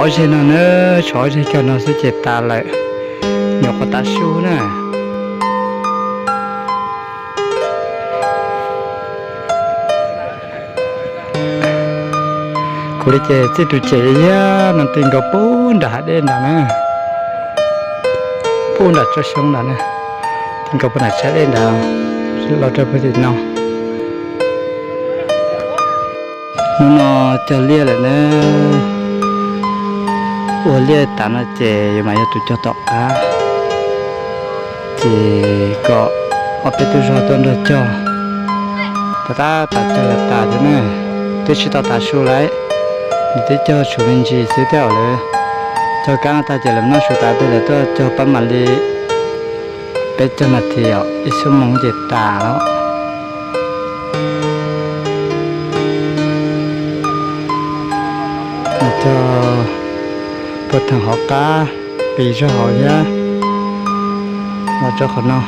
Ob zeg no na, tshuav ob zeg cog no xwb ces tas lawm, nyuam qhuav tav su na. Kuv li ces txij tus cem yaj no ti nkaus pub nram hav dej nrad na, pub nram tsob xyoob nrad na, ti nkaus pub nram tshav dej nrad los rau pem tim no. Hnub no cog liaj lawm na, ua liaj tas no ces yuav mam yog tus cog tom qab, ces kom ob peb tug zog tuaj nrog cog. Tab tab tas cog yog tas thiab na, twb tsis tau tav su lawm, nws twb cog tshuav me ntsis xwb thiab os. Lawv cog kab no tag ces lawv noj su tas ces lawv tuaj cog pab mam li peb caug nas this os, ib xuab moos ces tas lawm. Cog puag theem hauv qab, pis zog hauv thiab, los rau qhov no.